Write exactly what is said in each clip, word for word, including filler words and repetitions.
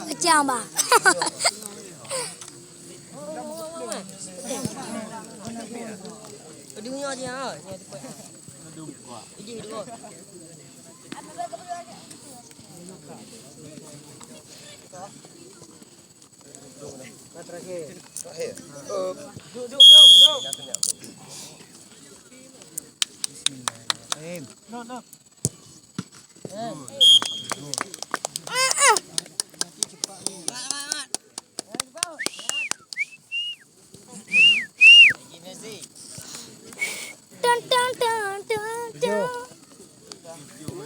Macam bah. Terakhir. Duduk, duduk, duduk, duduk. Bismillahirrahmanirrahim. Tun, tun, tun, tun, tun.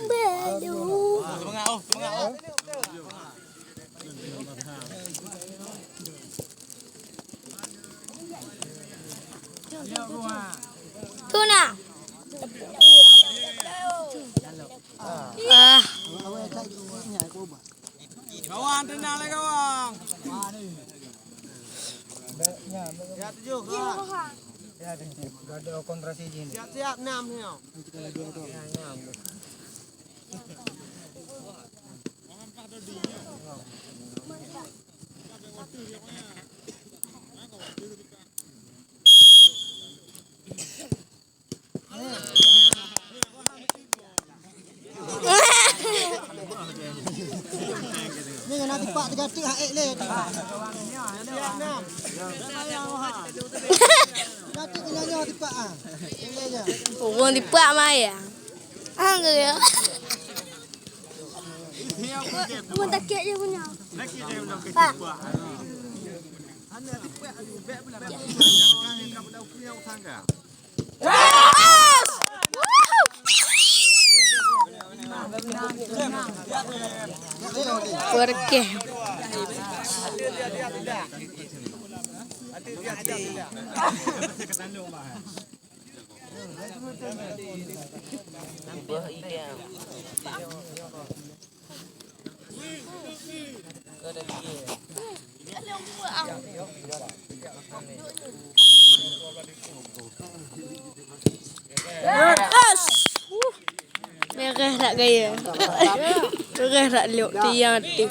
Baru. Tuna. Ah. Kawan, tenang lah, kawan. Ya, tujuh, kawan. Ya, ada kontra siji ni. Siap-siap, enam, ya. Ya, enam. Ni kena tipak tiga tik hak ek lé. Tiga tik kena nyoe tipak ah. Ureueng tipak mai ya. Ah, enggak ya. Mun takik je punya. Pak. Perkeh. Merah tak gaya. Merah tak lok tiang tu.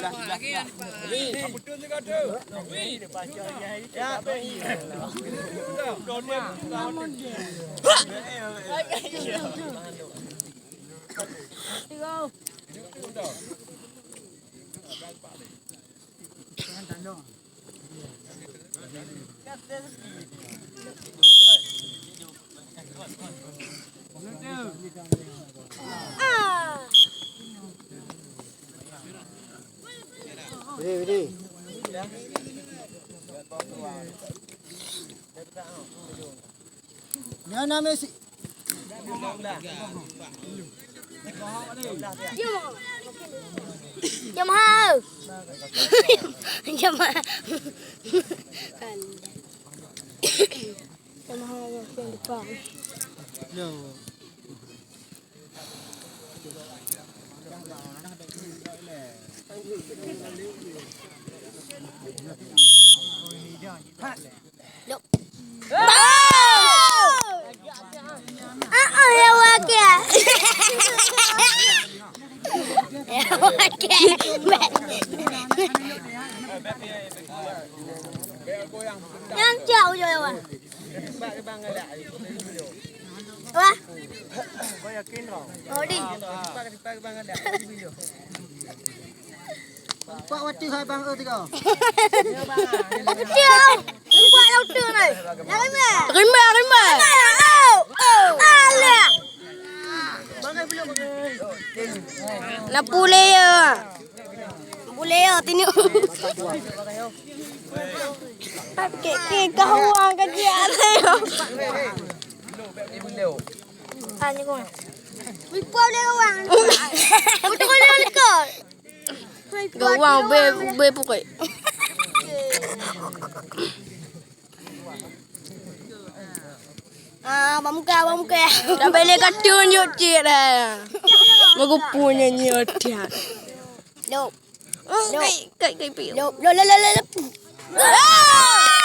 Nyan na Messi. Jom ha. Jom ha. Jom ha, jom depan. Lok. Ah, ah, ya, wakil. Ya, wakil. Nyan cak ujung ya, Wan. Wah. Oh, di. Empat waktu hai bang, eh, tiga. Kecil. Empat waktu ni. Rimba, rimba. Rimba, rimba. Oh. Alah. Nak pulih ya. Boleh ya, tini. Kek, kek, kau orang kerja saya. Tanya kau. Boleh orang. Betul boleh lekor. Gawang ube, ube pukul. Ah, bak muka, bak muka. Dah balik kartun yuk cik dah. Megupu nyanyi otak. Lop. Oh, lop. Kai, kai, kai, pi. Lop, lop, lop, lop, lop. Ah!